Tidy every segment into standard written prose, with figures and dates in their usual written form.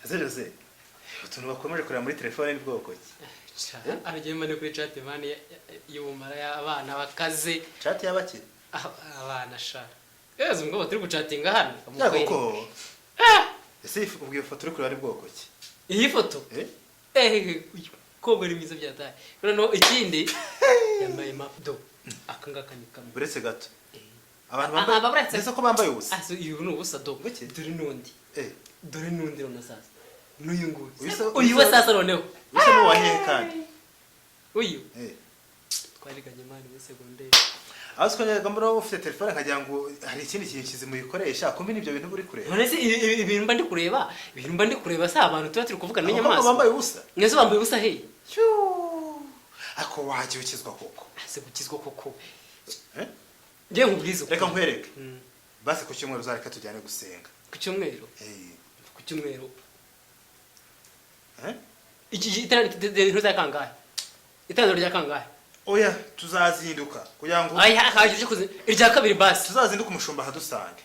Ese Jose, utuntu bakomeje kureba muri telefone ni bwoko ki? Aragiye mane kuri chat man y'ubumara y'abana bakaze. Chat y'abaki? Abana sha. Yezu ngo turi guchatinga hano. Yego ko. Ese ubwo iyo foto uri kureba ni bwoko ki? Iyi foto. Eh? Uyu mukobwa ari mwiza byataye. Noneho ikindi yambaye mado. Aka ngaka ni kamwe. Buretse gato. Abantu Ah, bambaye buretse. Ese ko bambaye ubusa? Ah, so uyu ni ubusa do. Buki? Dore n'undi. Eh, Dore n'undi none sasa. N'uyu nguyu. Uyu se- Uyu we sasa noneho. Usa n'uwa hehe kandi? Uyu Eh. twariganye man muri segonderi. Aho siko njyaga mbona ufite telefone nkagira ngo hari ikindi kintu kizima uyikoresha, kumbe n'ibyo bintu uri kureba. None se ibintu mba ndi kureba, ibintu mba ndi kureba si abantu tuba turi kuvugana Abakobwa n'inyamaswa? bambaye ubusa. Mwese bambaye ubusa he? Cyuu. Ako wagiye ukizwa koko. Ese gukizwa koko? Eh? Ngiye nkubwize ukuri. Reka nkwereke. Basi ku cyumweru uzareka tujyane gusenga. Ku cyumweru? Eh. Ku cyumweru. Eh? Iki iteraniro rya kangahe? Iteraniro rya kangahe? Oya, tuzazinduka kugira ngo Aya haje kuzi irya kabiri basi. Tuzazinduka umushumba ahadusange.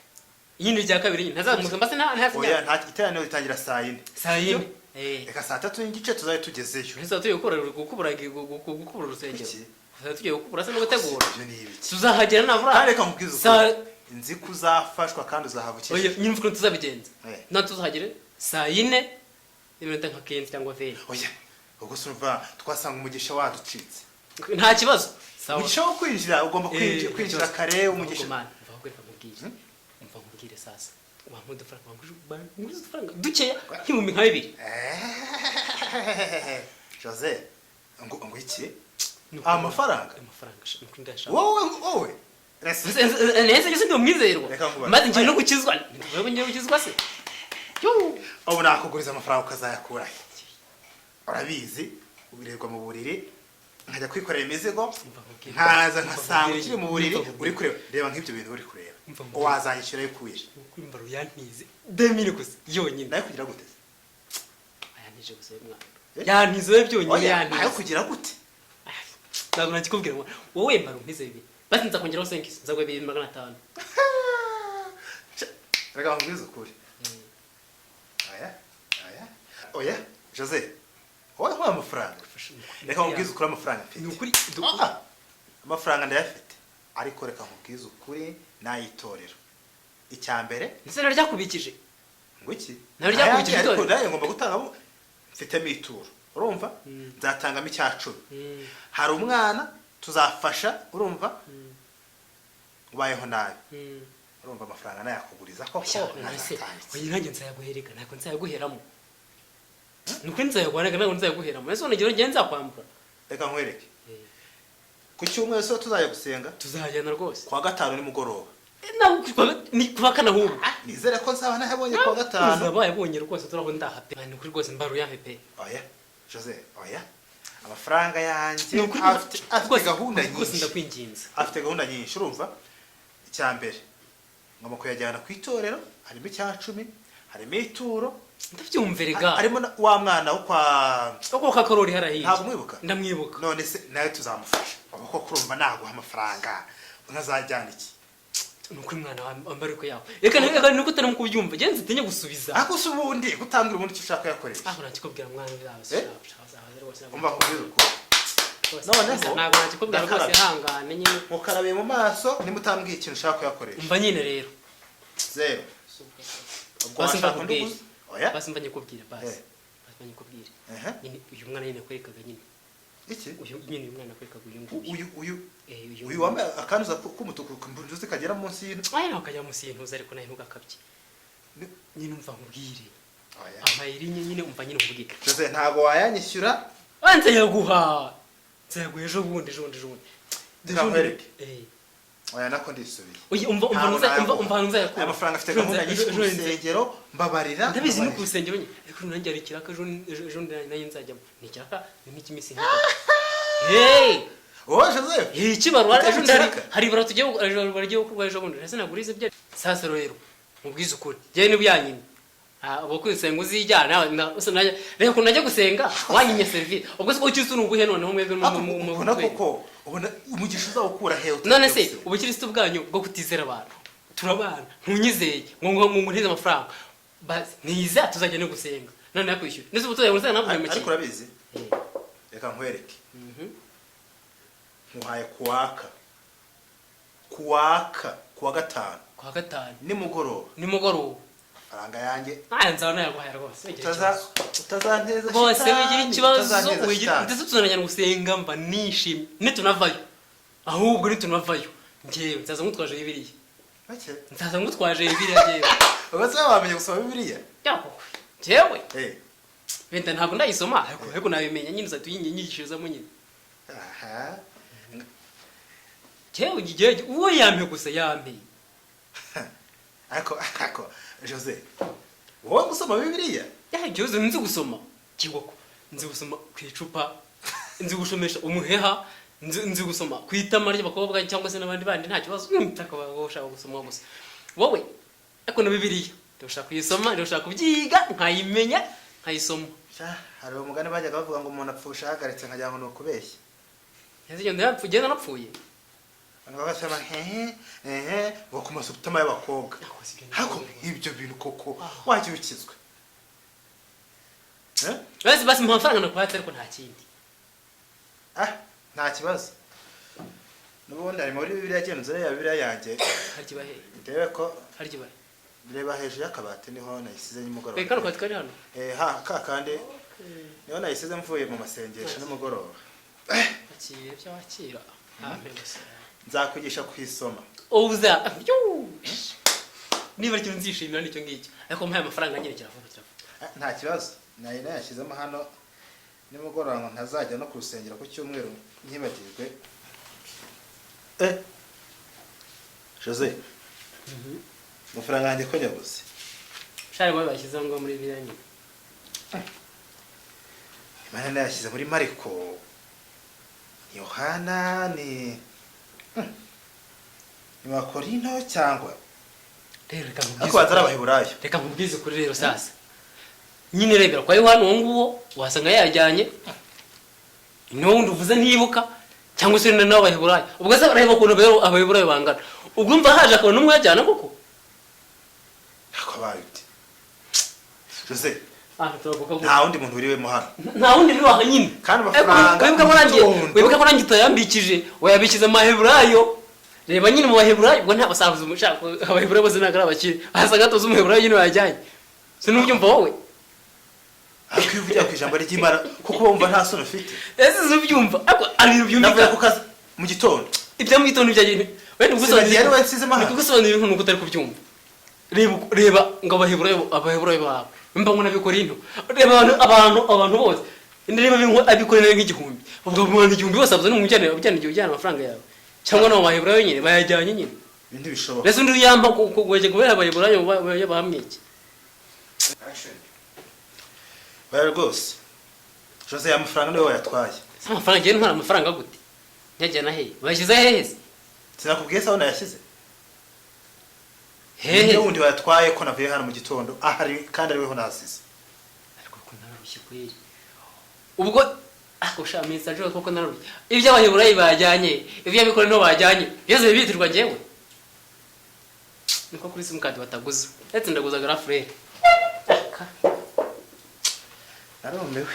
Yindi rya kabiri nyine ntazamuza mbase nta Oya, nta nta iteraniro ritangira saa 4. Saa 4. Eh. Reka saa 3:30 tuzabe tugezeyo. Ntuzaba tugiye gukora gukubura urusengero. Iki? Tuzaba tugiye gukubura se no gutegura. Ibyo ni ibiki? Tuzahagera nabura. Kandi reka nkubwize Saa ukuri. Nzi ko uzafashwa kandi uzahava Oya, ukijijwe. nyine ukuntu tuzabigenza. Eh. Na tuzahagere saa 4 n'iminota nka 15 cyangwa 20. Oya, ubwo se urumva twasanga umugisha waducitse. Nta kibazo. Sawa. Umugisha wo kwinjira ugomba kwinjira Nta kare kibazo. umugisha. Ahubwo man, mva ahubwo reka nkubwire. Mva nkubwire sasa. Wampa udufaranga, wampa udufaranga dukeya nka 2000. Eh, Jose, ngo iki? Ni ukuri. Amafaranga? Amafaranga sha, ni ukuri ndayashaka. Wowe. Rese. Nese ngese ndi umwizerwa. Reka nkubaze. Maze ngiye no gukizwa. Wewe ngiye gukizwa se? Yo. Ubu nakuguriza amafaranga ukazayakura he? Urabizi, ubirirwa mu buriri, nkajya kwikorera imizigo, Umva nkubwire. nkaza Umva nkasanga nkubwire. ukiri mu buriri Umva nkubwire. uri kureba. Reba nk'ibyo bintu uri kureba. Umva nkubwire. Wazanyishyura yo kuye. Ukuri mbaro yantize 2000 gusa yonyine. Nayo kugira gute? Ayantije gusa uyu mwana. Eh? Yantize we byonyine Oya, yantize. nayo kugira gute? Ntabwo nakikubwira ngo wowe mbaro untize 2000. Basi nzakongeraho 5 nzaguha 2500. Reka nkubwize ukuri. Oya, oya. Oya, Jose. Wowe nk'aya amafaranga. Reka nkubwize ukuri amafaranga mfite. Ni ukuri Ah, amafaranga ndayafite. Ariko reka nkubwize ukuri n'ay'itorero. Icya mbere, Ndetse naryakubikije. ngo iki? Nawe ryakubikije Ayanjye, ariko itorero? nayo ngomba gutangamo, mfitemo ituro. Urumva? Nzatangamo 10%. Hari umwana tuzafasha, urumva? Ubayeho nabi. Urumva amafaranga nayakuguriza koko? Nase Ntazatanga iki? oya, nanjye nzayaguhereka, ntabwo nzayaguheramo. Ni ukuri nzayaguhereka, ntabwo nzayaguheramo. Ese unagera ngiye nzakwambura. Reka nkwereke. Ku cyumweru so tuzajya gusenga? Tuzajyana rwose. Kuwa gatanu nimugoroba. Nawe ni kuwa kane ahubwo. Nizere ko nzaba nayabonye kuwa gatanu. Uzaba wayabonye rwose, turaho ndaha pe. Ni ukuri rwose mbaru yampe pe. Oya, Jose, oya. Amafaranga yanjye Ni ukuri afite rwose gahunda rwose nyinshi. Ndakwinginze. Afite gahunda nyinshi, urumva? Icya mbere, ngomba kuyajyana ku itorero, harimo 10%, harimo ituro. Ndabyumva erega. Harimo wa mwana wo kwa Uko kakarori harahiye. Ntabwo umwibuka? Ndamwibuka. None se nawe tuzamufasha. Ubu koko urumva naguha amafaranga nkazajyana iki? Ni ukuri mwana wambara uko yawe, reka nuko utarimo kubyumva genzi utinye gusubiza. Ariko se ubundi gutambwira ubundi icyo ushaka kuyakoresha? Aho nakikubwira mwana Eh? rwose. Umva nkubwire ukuri. Noneho, Ntabwo nakikubwira rwose. ndakarabye. Hangane nyine. Mukarabiye mu maso nimutambwiye ikintu ushaka kuyakoresha. Umva nyine rero. Zero. Ubwo Basi mva washaka undi nkubwire. uguze? Oya. Basi mva nyikubwire basi. Eh. Basi mva nyikubwire. Ehe. Nyine uyu mwana nyine nakwerekaga nyine. Iki? Uyu nyine, uyu mwana nakwerekaga uyu nguyu. Uyu Eh, uyu uyu nguyu. wambaye akanuza k'umutuku ntuzi kagera munsi y'ino. Aya nawe kajya munsi y'intuza, ariko nawe ntugakabye. Nyine umva nkubwire. Oya. Amayeri nyine, umva nyine nkubwire. Jose, ntabwo wayanyishyura. Ah, nzayaguha, nzayaguha ejo bundi, ejo bundi, ejo bundi. Reka nkwereke. Eh. Oya, nako ndisubiye. Oya, umva Ntabwo umva nayaguha. umva ahantu nzayakura. Aya mafaranga afite Ejo gahunda nyinshi ku rusengero, mbabarira. Ndabizi, ni ku Mbabarira. rusengero nyine, ariko nanjye hari ikiraka ejo nanjye nzajyamo, ni ikiraka, ni nk'ikiminsi nk'itatu. Hey! Wowe Joseph. Eh, ikibarura Utari ejo ndari ikiraka? hari ibara tugiye ejo bagiye gukorwa ejo bundi. Ese nagurize ibyo sasa rero mubwize ukuri, njyewe niba yanyimye. Ah, ubwo kwisenga uzijyana reka ukuntu najya gusenga wanyimye serivisi, ubwo se ukirisitu ni uguhe noneho mwebwe Ariko ubona koko ubona umugisha uzawukura hehe None se utagiye gusenga? Ubukirisitu bwanyu bwo kutizera abantu, turabana ntunyizeye ngo ntize amafaranga. Basi ntiza tuzajya no gusenga. None yakwishyuye ndetse ubu tuzaye ntabwo Ariko uhemukiye. urabizi, reka nkwereke. Nkuhaye kuwaka kuwa gatanu. Kwa gatanu. Nimugoroba. Nimugoroba. Amafaranga yanjye. Aya nzaba nayaguhaye rwose, wigira ikibazo. Utazanteza Rwose shitani, wigira ikibazo. utazanteza Wigira shitani. ndetse tuzanajyana gusenga, mba nishimye nitunavayo. Ahubwo nitunavayo njyewe nzaza ngutwaje Bibiliya. Bake. Nzaza ngutwaje Bibiliya njyewe. Ubwo se wamenye gusoma Bibiliya? Yakowe njyewe. Wenda ntabwo ndayisoma, ariko nabimenya nyine, uzahita uyinyigishirizamo nyine. Aha. Njyewe njyewe uwo yampe gusa yampe. Ariko Jose, wowe gusoma Bibiliya? Ya ikibazo, nzi gusoma kigoko, nzi gusoma ku icupa, nzi gusomesha umuheha, nzi gusoma ku itama ry'abakobwa cyangwa se n'abandi bandi, nta kibazo. Ariko wowe ushaka gusoma gusa wowe, ariko na Bibiliya ndashaka kuyisoma, ndashaka kubyiga nkayimenya nkayisoma. Sha, hari umugani bajyaga bavuga ngo umuntu apfusha ahagaritse, nkagira ngo ni ukubeshya. Ese yapfuye, genda napfuye. Abantu bagasema hehe hehe ngo ku masutama y'abakobwa. Nakoze ibyo. Ariko ibyo bintu koko wajya ukizwa? Eh? Basi basi, mpa amafaranga nakuhatse, ariko nta kindi. Ah, nta kibazo, n'ubundi ari muri Bibiliya. Genda uzane ya Bibiliya yanjye. Harya iba hehe? Ndebe ko Harya iba he? Reba hejuru y'akabati, niho nayisize nimugoroba. Reka kano kabati kari hano. Eh, ha ka kandi niho nayisize mvuye mu masengesho nimugoroba. Akira ibyo wakira, ampe gusa. Nzakwigisha kuyisoma. Uza Yuu! Niba ari ikintu nzishimira nicyo ngicyo, ariko mpaye amafaranga nyine, kiravuba kiravuba. Ah, nta kibazo, nari nayashyizemo hano nimugoroba ngo ntazajya no ku rusengero ku cyumweru nkibagirwe. Eh, Jose, amafaranga yanjye ko nyabuze? Shari wowe, bashyizeho ngo muri biriya nyine. Imana nayashyize muri Mariko, Yohana, ni Bakorinto cyangwa Rero reka nkubwize ariko baza ari ukuri. Abaheburayo. Reka nkubwize ukuri rero sasa nyine, rebera kwa Yohana uwo nguwo wasanga yajyanye niwo wundi uvuze ntibuka, cyangwa se nawe Abaheburayo. Ubwo se reba ukuntu rero Abaheburayo bangana, ubwo mva haje akabona n'umwe yajyana koko. Ariko abaye ute, Jose? Ah, turavuga ko Nta wundi muntu wiriwemo hano. Nta wundi uri waha nyine. Kandi amafaranga Wibuka ko nanjye mu gitondo. Wibuka ko nanjye utayambikije, wayabishyize mu Baheburayo. Reba nyine mu Baheburayo, ubwo nta basahuzi umushaka. Abaheburayo bose ntabwo ari abakire, wasanga hatoze Umuheburayo nyine wayajyanye, sinubyumva wowe? Ariko iyo uvugira ku ijambo ry'Imana kuko wumva nta soni ufite. Ese ubyumva, ariko ari ibintu Navuye byumvikana. ku kazi mu gitondo. Ibya mu gitondo ibya wenda Sinagiye ari wowe nsizemo hano. Ni kugusobanurira ibintu nuko utari kubyumva. Reba, reba ngo Abaheburayo bawe mba ngo n'Abikorinto, reba abantu bose, reba Abikorinto nk'igihumbi, ubwo mu bantu 1000 bose abuze n'umujyana ujyana igihe ujyana amafaranga yawe, cyangwa n'abo Baheburayo nyine bayajyanye nyine. Ibintu bishoboka. Mbese undi yampa kujya kubera Abaheburayo bahamwe iki? Oya rwose Jose, aya mafaranga niwe wayatwaye. Se amafaranga ngiye ntwara amafaranga gute? Nyajyana hehe? Bayashyize hehe se? Sinakubwiye se aho nayashyize? Hehe? Niyo wundi wayatwaye, ko navuye hano mu gitondo ahari kandi ariweho nasize. Ariko ko nararushye kweri, ubwo ako sha message koko nararushye. Ibyo Abaheburayi bajyanye, ibyo Abikorinto bajyanye, byose bibitirwa njyewe. Niko kuri simukadi bataguza, ndetse ndaguza garafurere. Narumiwe.